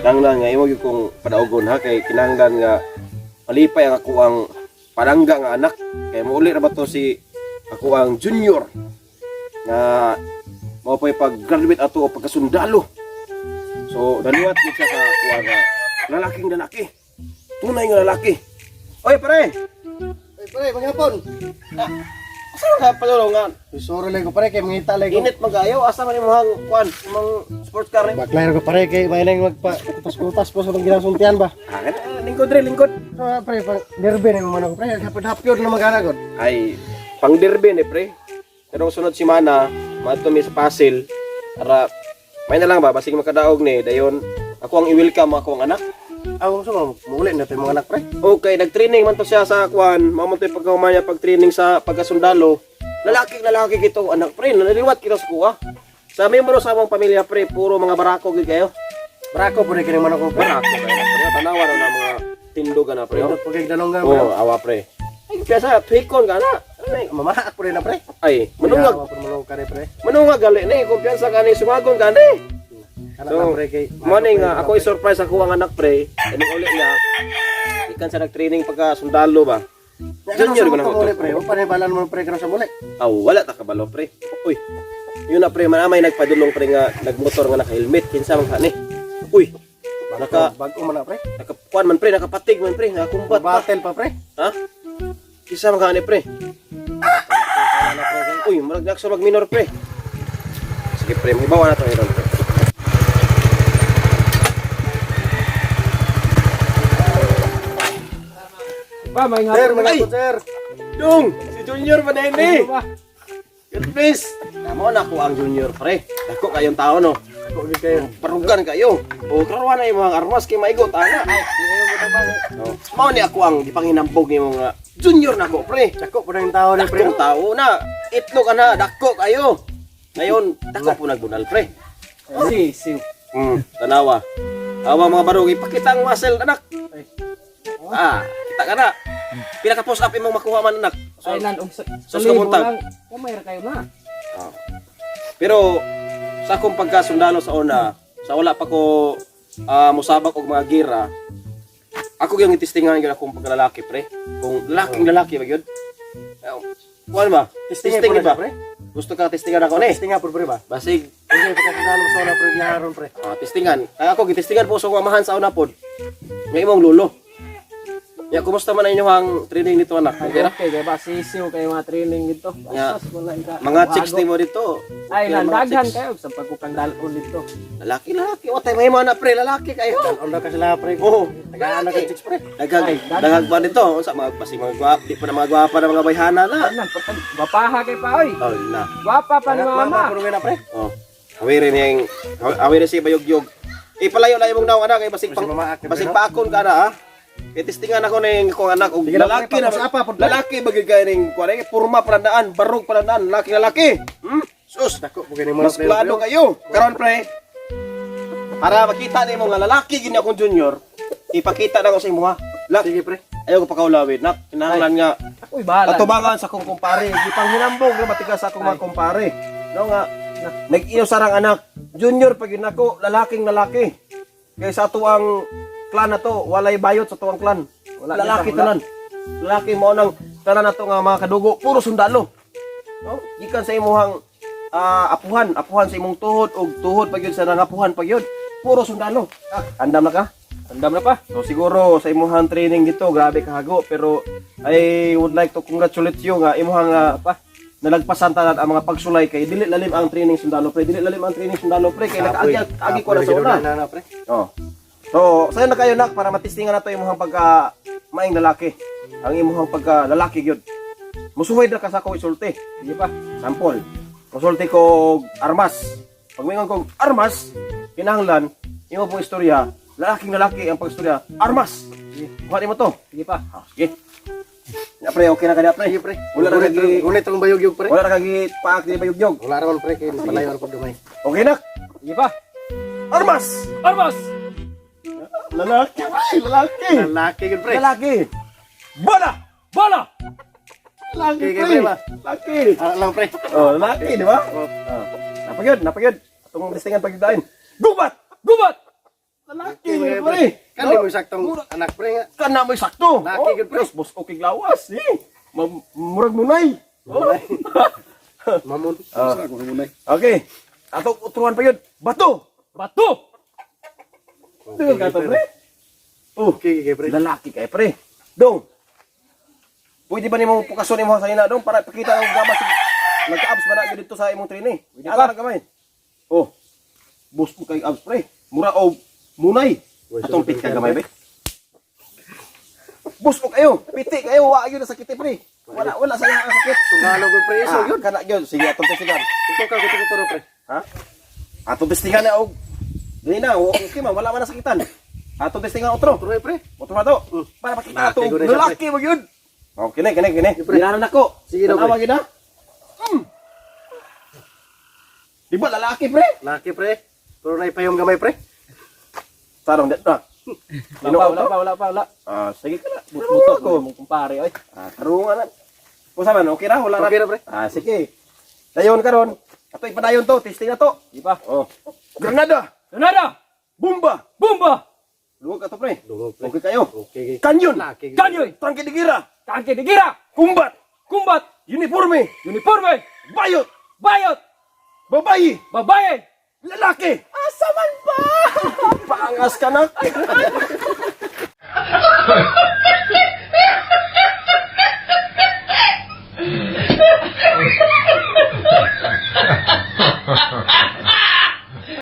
Kinahanglan nga imo gyud kong padaugon ha, kay kinahanglan nga malipay ang ako ang palangga nga anak kay mouli ra ba to si ako ang junior nga mao pa'y pag-graduate ato o pagkasundalo. So naliwat gid siya sa kuha nga lalaking lalaki. Tunay nga lalaki. Oy pare, Ay, pre, maghapon. asa man ka padulong nga Sorry lang ko pare kay mangita lang ko. init man kayo, asa man imong kuan, imong sports car ni? Baklay ko pare kay may nang magpa kutas-kutas po sa itong ginasultian ba. Ah, kana, lingkod re, lingkod. So pre, pang derby na mo man ako pre, hapon-hapyon na magana god. Ay pang derby ni pre. Pero sunod semana, maadto mi sa Pasil para may na lang ba basig makadaog ni dayon ako ang i-welcome ako ang anak. Ako so muuli na to yung mga anak pre. Okay, nag-training man to siya sa kuan, mao man to yung pagkahuman niya pag-training sa pagkasundalo. Lalaki lalaki kito anak pre, naliwat kita sa kuha. Sa membro sa among pamilya pre, puro mga barako gid kayo. Brako po rin man ako pre. Barako kayo na, pre. Tanawa raw na mga tindog na pre. Pindot po kay danong nga pre. Oh, awa pre. Ay, piyasa, tuhikon ka na. Ay, Mamaak po rin na pre. ay, manungag. Awa po manungag ka rin pre. Manungag gali ni, kumpiyansa ka ni, sumagon ka ni. Kana So, lang pre kay. Morning nga, ako i-surprise ako ang anak pre. Anong uli niya, ikan sa nag-training pagka sundalo ba? Junior ko na ko muli to. pre. Wa pa balan mo pre karon sa muli. Aw, wala ta kabalo pre. Uy, yun na pre, manamay nagpadulong pre nga nagmotor nga naka-helmet. Kinsa man ka ni? Uy, naka, Bago man na pre. nakakuan man pre, nakapatig man pre, nakakumbat pa. Battle pa pre. Ha? Kinsa man ka ni pre? Uy, murag nakso mag minor pre. Sige pre, mahibawa na to iron pre. Pa, may nga. Sir, mga sir. Dong, si Junior pa na ini. Ba? God bless. Tama na ako ang Junior pre. Dako kayong tao no. Ako gyud kayo. Parugan kayo. O klaruan na yung mga armas kay maigot ana. Oh. Mao ni ako ang gipanginambog nimo nga junior na ko pre. Dako po na yung tao ni pre. Dakong tao na. Itlog ka na, dako kayo. Ngayon, dako po nagbunal pre. Si, si. Tanawa. Awa mga barog, ipakita ang muscle anak. Ah, kita ka na. Pila ka post up imong makuha man anak. So, Ay, nan, og sa sus ka buntag. lang. Kamay ra kayo na. Pero sa akong pagkasundalo sa una, sa wala pa ko musabak og mga gira, ako yung itistingan gyud akong pagkalalaki pre. Kung lalaking lalaki ba gyud? Eh, kuan ba? Testingin Testing po na ba? siya, pre. Gusto ka testingan ako ni? Testing nga po pre ba? Basig Kasi pagkasundalo sa una pre giharon pre. testingan. Kaya ako gitistingan po sa akong amahan sa una pod. Nga imong lolo. Ya, kumusta man ang inyong training nito anak? Okay ra? Okay, kay ba sisiw kayo mga training dito. Nga. Asas wala ka. Mga chicks nimo dito. Ay, Okay, nan mga daghan chicks. kayo sa pagkukang dalon dito. Lalaki, lalaki. Watay may mga na pre, lalaki kayo. Dalon ka sila pre. Oo. Tagaan na ka chicks pre. Daghag, Ay, daghang. daghag ba dito? Unsa mga basig mga gwapa, di pa na mga gwapa na mga bayhana na. Ay, nan patag gwapaha kay pa oy. Oh, na. Gwapa pa ni Mama mama. po na pre. Oh. Awere niyang awere si bayugyog. Ipalayo layo mong naong anak kay basig pang Basig mamaak, basig no? pakon ka na ha. Kay testingan ako ning akong anak og Sige lang, lalaki pre, na papasapa po, pre. lalaki bagay kay ning kuan eh, purma palandaan, barog palandaan, lalaki lalaki. Sus, Dako po kini mga mas plano kayo. Karon pre, para makita nimo nga lalaki gini akong junior, ipakita na ko sa imo ha. Lak, Sige pre. ayaw ko pakaulawin. Nak, kinahanglan nga Uy, bahala. Atubangan sa akong kumpare, gipanghinambog na matigas sa akong mga kumpare. No nga, nag-iyo sarang anak, junior pag yun ako, lalaking lalaki. Kay sa tuang clan na to, walay bayot sa tuang clan. Wala lalaki kita, wala. tanan. Lalaki mo nang tanan na to nga mga kadugo, puro sundalo. No? Gikan sa imuhang apuhan, apuhan sa imong tuhod og tuhod pag yun sa nangapuhan pag yun. Puro sundalo. Andam na ka? Andam na pa. So siguro sa imuhang training dito, grabe kahago pero I would like to congratulate you nga imuhang Pa. nalagpasan tanan ang mga pagsulay kay dili lalim ang training sundalo pre, dili lalim ang training sundalo pre kay nakaagi agi ko na sa una. Na pre. Oh. So, sayo na kayo nak para matistingan nato imuhang pagka maing lalaki. Ang imuhang pagka lalaki gyud. Musuway ra ka sa ako isulti. Sige pa. Sample. Musulti ko og armas. Pag mingon kog armas, kinahanglan imo pong istorya, lalaking lalaki ang pagstorya, armas. Kuha nimo to. Sige pa. Ah, sige. Na pre, okay na kanya pre. Sige pre. Wala ra kagi Ulit ang bayog pre. wala ra kagi paak di bayugyog. Wala ra man pre kay palayo ra pud gamay. Okay na. Sige pa. Armas. Armas! Lalaki, pre, lalaki. Lalaki gyud pre. Lalaki. Bola. Bola! Lalaki, Okay, pre. pre, ba? Lalaki. Ara lang pre. Oh, lalaki, di ba? Oh. Napagyod, napagyod. Atong listingan pagdain. Gubat. Gubat! Lalaki, Okay, pre. pre. Kani mo saktong anak, pre, nga. Kana mo sakto. Laki gud, pre. Boss, boss, okay lawas eh. Murag munay. Oh. Mamon. Ah. Sa ako munay. Okay. Ato utruhan pa yun. Bato. Bato! Tingnan ka to, pre. Oh, Okay, okay, pre. lalaki kay pre. Dong. Pwede ba nimo pukason imo sa ina, dong, para pakita ang gamas nagka-abs ba na gyud dito sa imong training? Pwede Ala pa. na gamay. Oh. Boss ko kay abs, pre. Mura og munay. Uy, Atong sunod pit ka ka, gamay pre. be. Boss ko kayo. Piti kayo wa gyud na sakit eh, pre. Wala wala sa ang sakit. Tungalo gud, pre, iso Ah, gyud. kana gyud. Sige, atong testigan. Ito ka kuto kuto, pre. Ha? Atong testigan na og dili na, okay man, wala man nasakitan. Atong testigan otro. Otro, pre. Otro na to. Para makita Laki ato gud na siya, lalaki mo gyud. Okay kini kini kini. Pre. Ginanon nako. Sige daw, Tanawa pre. gyud ha. Di ba lalaki, pre? Laki, pre. Pero naipayong gamay, pre. Sarong det na. Wala pa, wala pa, wala pa, wala. Ah, sige ka na. Butot ko. mo mong kumpare, oy. Ah, tarungan na. Kung man, okay ra, wala ra. Okay ra, pre. Ah, sige. Dayon karon. Ato ipadayon to, testing na to. Di ba? Oh. Granada, Granada! bomba. Bomba! Luwag ka to, pre. Luwag, pre. Okay kayo. Okay. Okay. Kanyon. Laki gud. Kanyoy! Tangke digira. Tangke de gira! Kumbat. Kumbat! Uniforme. Uniforme! Bayot. Bayot! Babayi. Babae! Lalaki. Asa man pa? Paangas ka na.